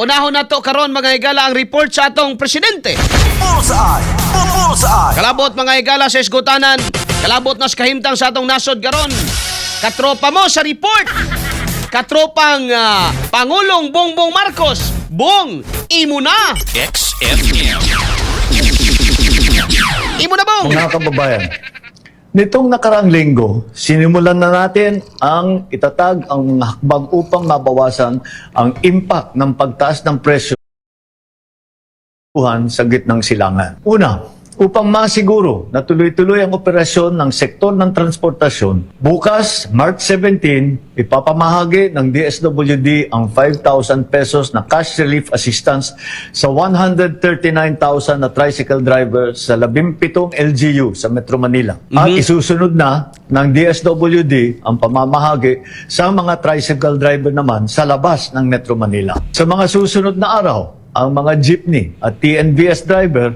Unahon nato karon, mga higala, ang report sa atong presidente. Bullseye! Bullseye! Kalabot, mga higala, sa isgutanan. Kalabot na sa kahimtang sa atong nasod karon. Katropa mo sa report. Katropang Pangulong Bongbong Marcos. Bong, imo na. XFM. Imo na, Bong. Mga kababayan, nitong nakaraang linggo, sinimulan na natin ang itatag ang hakbang upang mabawasan ang impact ng pagtaas ng presyo sa Gitnang Silangan. Una, upang masiguro na tuloy-tuloy ang operasyon ng sektor ng transportasyon, bukas, March 17, ipapamahagi ng DSWD ang 5,000 pesos na cash relief assistance sa 139,000 na tricycle driver sa 17 LGU sa Metro Manila. At isusunod na ng DSWD ang pamamahagi sa mga tricycle driver naman sa labas ng Metro Manila. Sa mga susunod na araw, ang mga jeepney at TNVS driver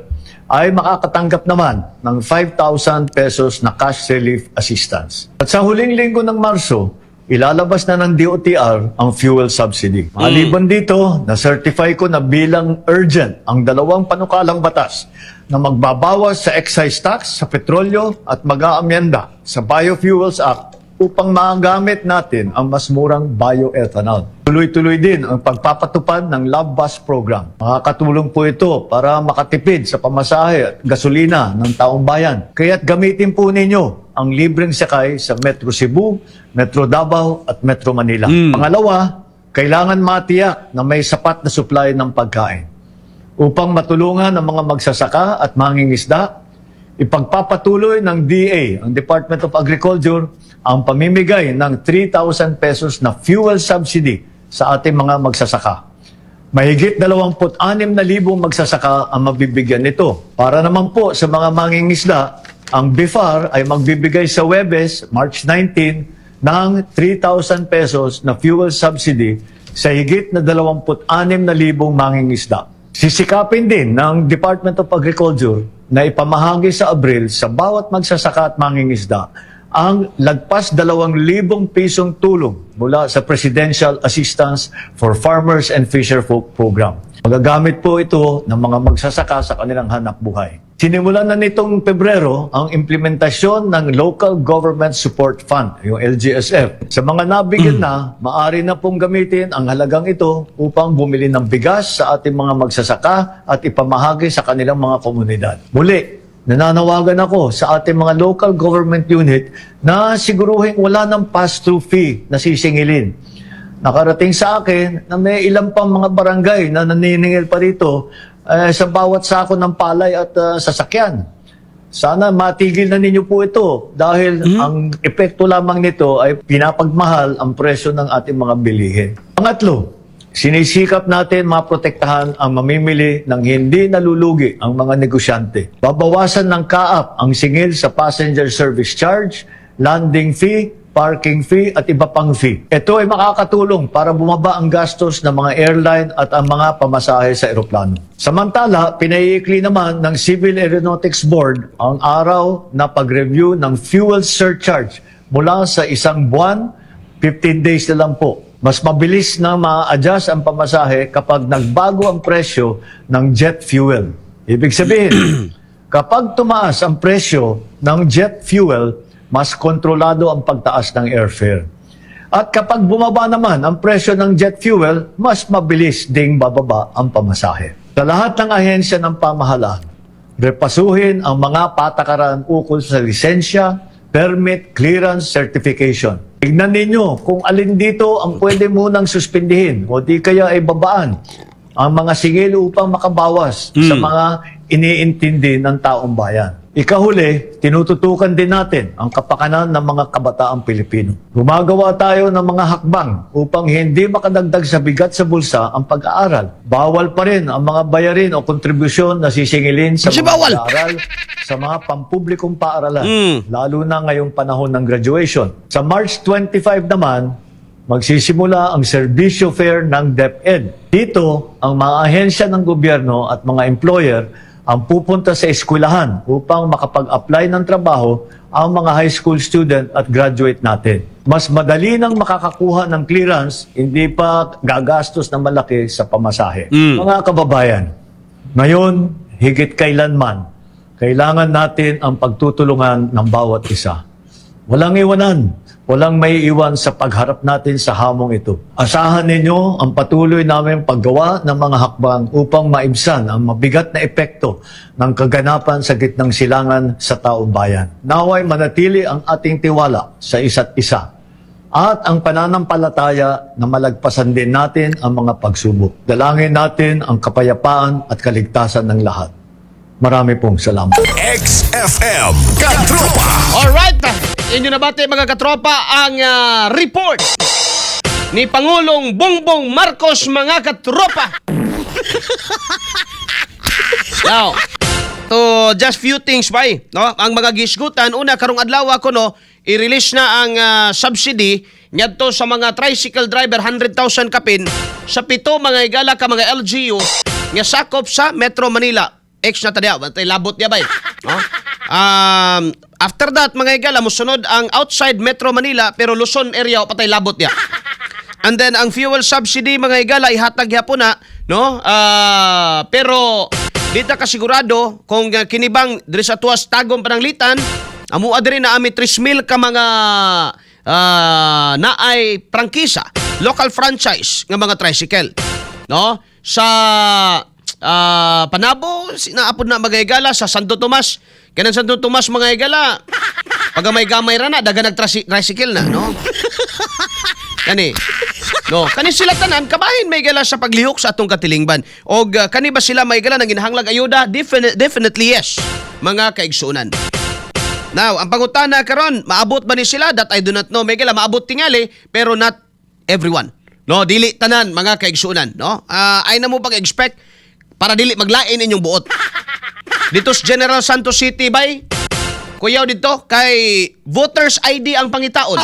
ay makakatanggap naman ng 5,000 pesos na cash relief assistance. At sa huling linggo ng Marso, ilalabas na ng DOTR ang fuel subsidy. Maliban dito, na-certify ko na bilang urgent ang dalawang panukalang batas na magbabawas sa excise tax sa petrolyo at mag-aamyenda sa Biofuels Act upang magamit natin ang mas murang bioethanol. Tuloy-tuloy din ang pagpapatupad ng Love Bus Program. Makakatulong po ito para makatipid sa pamasahe at gasolina ng taong bayan. Kaya't gamitin po ninyo ang libreng sakay sa Metro Cebu, Metro Davao at Metro Manila. Pangalawa, kailangan matiyak na may sapat na supply ng pagkain. Upang matulungan ang mga magsasaka at mangingisda, ipagpapatuloy ng DA, ang Department of Agriculture, ang pamimigay ng 3,000 pesos na fuel subsidy sa ating mga magsasaka. Mahigit 26,000 magsasaka ang mabibigyan nito. Para naman po sa mga mangingisda, ang BFAR ay magbibigay sa Huwebes, March 19, ng 3,000 pesos na fuel subsidy sa higit na 26,000 mangingisda. Sisikapin din ng Department of Agriculture na ipamahagi sa Abril sa bawat magsasaka at mangingisda ang lagpas 2,000 pisong tulong mula sa Presidential Assistance for Farmers and Fisherfolk Program. Magagamit po ito ng mga magsasaka sa kanilang hanap buhay. Sinimulan na nitong Pebrero ang implementasyon ng Local Government Support Fund, yung LGSF. Sa mga nabigyan na, maari na pong gamitin ang halagang ito upang bumili ng bigas sa ating mga magsasaka at ipamahagi sa kanilang mga komunidad. Muli, nananawagan ako sa ating mga local government unit na siguruhin wala ng pass-through fee na sisingilin. Nakarating sa akin na may ilang pang mga barangay na naniningil pa rito sa bawat sako ng palay at sasakyan. Sana matigil na ninyo po ito dahil ang epekto lamang nito ay pinapagmahal ang presyo ng ating mga bilihin. Pangatlo, sinisikap natin maprotektahan ang mamimili ng hindi nalulugi ang mga negosyante. Babawasan ng CAAP ang singil sa passenger service charge, landing fee, parking fee at iba pang fee. Ito ay makakatulong para bumaba ang gastos ng mga airline at ang mga pamasahe sa eroplano. Samantala, pinaiikli naman ng Civil Aeronautics Board ang araw na pag-review ng fuel surcharge mula sa isang buwan, 15 days na lang po. Mas mabilis na ma-adjust ang pamasahe kapag nagbago ang presyo ng jet fuel. Ibig sabihin, kapag tumaas ang presyo ng jet fuel, mas kontrolado ang pagtaas ng airfare. At kapag bumaba naman ang presyo ng jet fuel, mas mabilis ding bababa ang pamasahe. Sa lahat ng ahensya ng pamahalaan, repasuhin ang mga patakaran ukol sa lisensya, permit, clearance, certification. Tignan ninyo kung alin dito ang pwede munang suspindihin o di kaya ay babaan ang mga singil upang makabawas sa mga iniintindi ng taong bayan. Ikahuli, tinututukan din natin ang kapakanan ng mga kabataang Pilipino. Gumagawa tayo ng mga hakbang upang hindi makadagdag sa bigat sa bulsa ang pag-aaral. Bawal pa rin ang mga bayarin o kontribusyon na sisingilin sa Kasi mga bawal. mag-aaral sa mga pampublikong paaralan, lalo na ngayong panahon ng graduation. Sa March 25 naman, magsisimula ang serbisyo fair ng DepEd. Dito, ang mga ahensya ng gobyerno at mga employer Ang pupunta sa eskwelahan upang makapag-apply ng trabaho ang mga high school student at graduate natin. Mas madali nang makakakuha ng clearance, hindi pa gagastos na malaki sa pamasahe. Mga kababayan, ngayon, higit kailanman, kailangan natin ang pagtutulungan ng bawat isa. Walang iwanan, walang maiiwan sa pagharap natin sa hamong ito. Asahan ninyo ang patuloy namin paggawa ng mga hakbang upang maibsan ang mabigat na epekto ng kaganapan sa Gitnang Silangan sa taong bayan. Naway manatili ang ating tiwala sa isa't isa at ang pananampalataya na malagpasan din natin ang mga pagsubok. Dalangin natin ang kapayapaan at kaligtasan ng lahat. Marami pong salamat. XFM Katropa. Alright! Inyo nabati, mga katropa, ang report ni Pangulong Bongbong Marcos, mga katropa. Now, to just few things bay, no? Ang mga gisgutan, una, karong adlaw ko, no, i-release na ang subsidy ngadto sa mga tricycle driver, 100,000 kapin sa 7, mga higala, ka mga LGU nga sakop sa Metro Manila. Ex na tadya, bantay labot niya bay. No? After that, mga higala, musunod ang outside Metro Manila pero Luzon area, patay labot niya. And then ang fuel subsidy, mga higala, ihatag gyapon na, no? Pero di ta kasigurado kung kinibang diri sa tuas Tagum Pananglitan, amua diri na ami 3,000 ka mga naay prangkisa, local franchise nga mga tricycle. No? Sa Panabo, sinaapod na, mga higala, sa Santo Tomas. Kanang Santo Tomas, mga higala, pag gamay-gamay ra na, daga nag-tricycle na, no? Kani. No, kani sila tanan kabahin may gala sa paglihok sa atong katilingban. Og kani ba sila may gala nang ginahanglag ayuda? Definitely yes, mga kaigsuonan. Now, ang pangutana karon, maabot ba ni sila? That I do not know. May gala maabot tingali, pero not everyone. No, dili tanan, mga kaigsuonan, no? Ay na mo pag-expect para dili maglain inyong buot. Dito sa General Santos City bay, kuyaw dito kay voters ID ang pangitaon.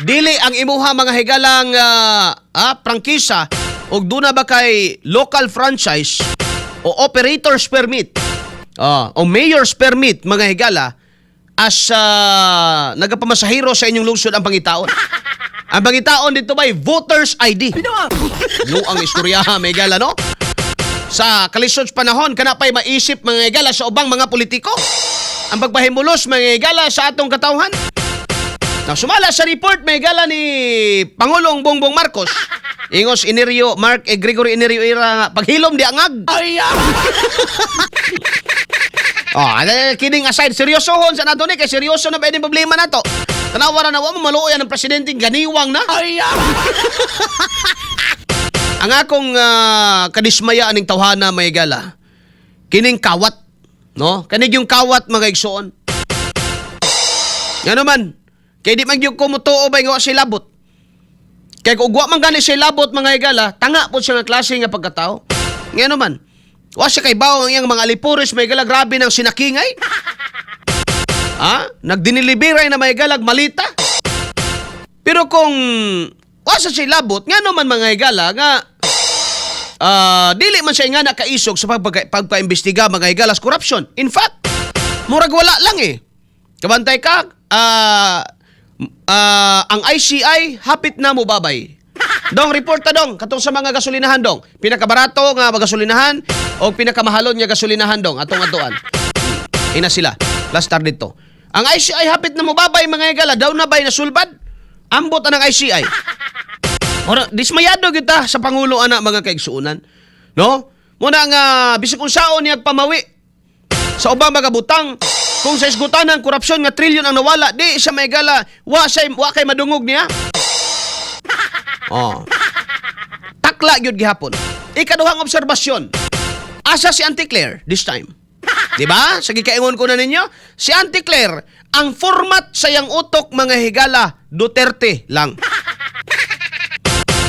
Dili ang imuha, mga higalang, prangkisa og duna ba kay local franchise o operator's permit o mayor's permit, mga higala, as nagapamasahero sa inyong lungsod ang pangitaon. Ang pangitaon dito bay voters ID. No ang istorya, mga higala, no? Sa kalisod sa panahon kana pa'y maisip, mga higala, sa ubang mga politiko ang pagpahimulos, mga higala, sa atong katawhan. Now, sumala sa report, may gala, ni Pangulong Bongbong Marcos. Ingos Enerio, Mark Gregory Enerio ira nga, paghilom di angag. Oh, kidding aside, seryosohon sa nato ni kay seryoso na ba yung problema nato. Tanawa ra na, wa mo maluoy ang presidente, ganiwang na. Ang akong kadismaya aning tawhana, may gala. Kining kawat, no? Kanig yung kawat, mga igsoon. Ngano man, kay di man gyud ko motuo ba nga wa siya labot. Kay kung wa man gani siya labot, mga higala, tanga po siya nga klase nga pagkatao. Ngano man, wa siya kay bawo ang iyang mga alipores, may gala, grabe ng sinakingay. Ha? Nagdinilibiray na may galag malita. Pero kung wa sa siya labot, ngano man, mga higala, nga dili man siya nga nakaisog sa pagpaimbestiga, mga higala, sa corruption. In fact, murag wala lang eh. Kabantay ka, ang ICI hapit na mo babay. Dong, report ta dong, katong sa mga gasolinahan dong. Pinakabarato nga gasolinahan o pinakamahalon nga gasolinahan dong, atong atuan. Ina sila. Last star dito. Ang ICI hapit na mobabay, mga higala, daw na bay nasulbad? Ambot ang ICI. Ora, dismayado kita sa pangulo ana, mga kaigsuonan. No? Muna nga bisag unsaon niya pamawi sa ubang mga butang, kung sa isgutan ng korupsyon nga trilyon ang nawala, di siya may gala, wa kay madungog niya. Oh. Takla gyud gihapon. Ikaduhang obserbasyon. Asa si Auntie Claire this time? Di ba? Sa gikaingon ko na ninyo, si Auntie Claire, ang format sa iyang utok, mga higala, Duterte lang.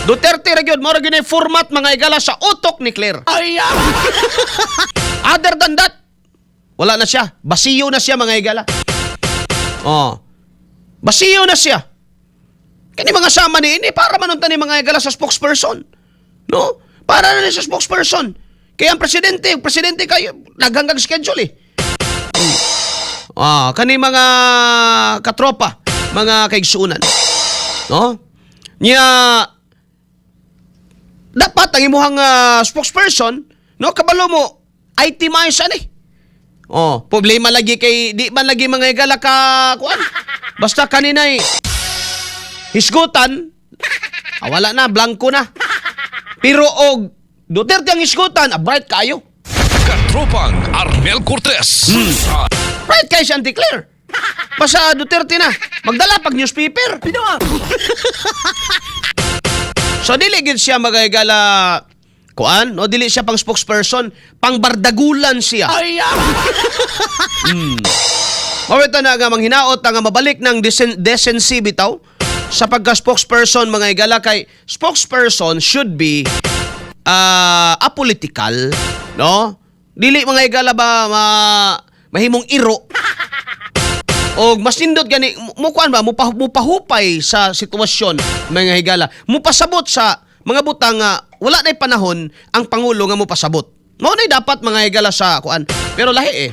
Duterte ra gyud, mao ra gyud ang format, mga higala, sa utok ni Claire. Other than that, wala na siya. Basiyo na siya, mga higala. Oh. Basiyo na siya. Kani mga sama ni ini para man unta ni, mga higala, sa spokesperson. No? Para na ni sa spokesperson. Kaya ang presidente, presidente kayo, naghanggang schedule eh. Ah, kani mga katropa, mga kaigsunan. No? Nya dapat ang imuhang spokesperson, no, kabalo mo itemize ani. Oh, problema lagi kay di man lagi mga higala ka kuan. Basta kaninay hisgutan, wala na, blanco na. Pero og Duterte ang hisgutan, bright kayo. Katropang Arnel Cortez. Sa Bright kayo siya declare. Basta Duterte na. Magdala pag newspaper. So dili gid siya magayagala kuan, no, dili siya pang spokesperson, pang bardagulan siya. Ay. Mao na nga manghinaot nga mabalik ng decency bitaw sa pagka spokesperson, mga higala, kay spokesperson should be apolitical, no? Dili, mga higala, ba mahimong iro og mas nindot gani mo kuan ba mupahupay sa sitwasyon, mga higala, mupasabot sa mga butang nga wala na'y panahon ang pangulo nga mupasabot. Mao na'y dapat, mga higala, sa kuan, pero lahi eh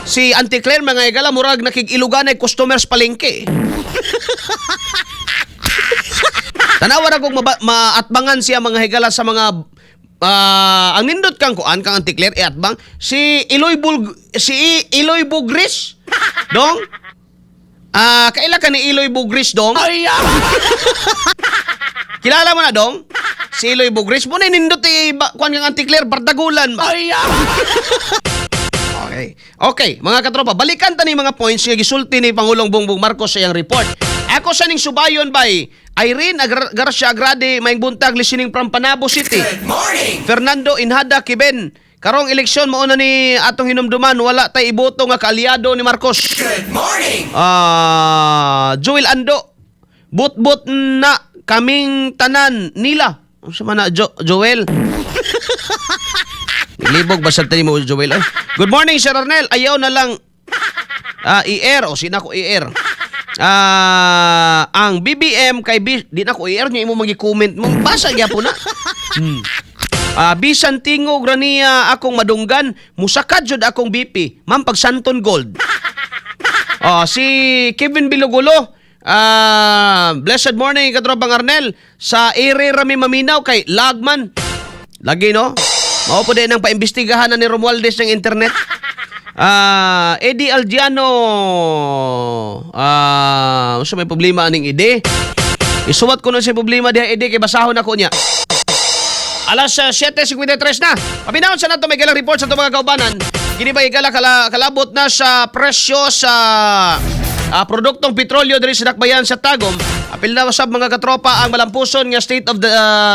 si Auntie Claire, mga higala, murag nakig-iluganay customers palengke. Tanawa ra kung maatbangan siya, mga higala, sa mga ang nindot kang kuan kang Auntie Claire iatbang si Eloy Bugris. Dong? Kaila ka ni Eloy Bugris, dong? Kilala mo na, dong? Si Eloy Bugris mo na nindot eh, kuan kang Auntie Claire bardagulan ba? Okay. Okay, mga katropa, balikan ta ni mga points nga gisulti ni Pangulong Bongbong Marcos sa iyang report. Ako sa ning subayon by Irene Garcia Agrade, maayong buntag, listening from Panabo City. Good morning. Fernando Inhada Kiben. Karong eleksyon mao na ni atong hinumduman, wala tay iboto nga kaalyado ni Marcos. Good morning. Joel Ando. But-but na kaming tanan nila. Unsa man na Joel? Libog ba sa tayo mo, Joel? Ay. Good morning, Sir Arnel. Ayaw na lang i-air. O, sina ko i-air. Ang BBM kay B, di na ko i-air niya imo magi-comment mo. Basa gyapon na. Bisan tingog ra niya akong madunggan, musakad jud akong BP. Ma'am, pag Santon Gold. Oh, si Kevin Bilogulo. Blessed morning, katropang Arnel. Sa ere rami maminaw kay lagman. Lagi no? Mao po din ang paimbestigahan na ni Romualdez ng internet. Eddie Algiano. Unsa may problema aning Eddie? Isuwat ko na siya problema diha, Eddie, kay basahon ako niya. Alas 7:53 na. Paminawon sa nato may galang report sa itong mga kaubanan. Kini ba igala kalabot na sa presyo sa produktong petrolyo diri sa dakbayan sa Tagum. Apil na usab, mga katropa, ang malampuson nga state of the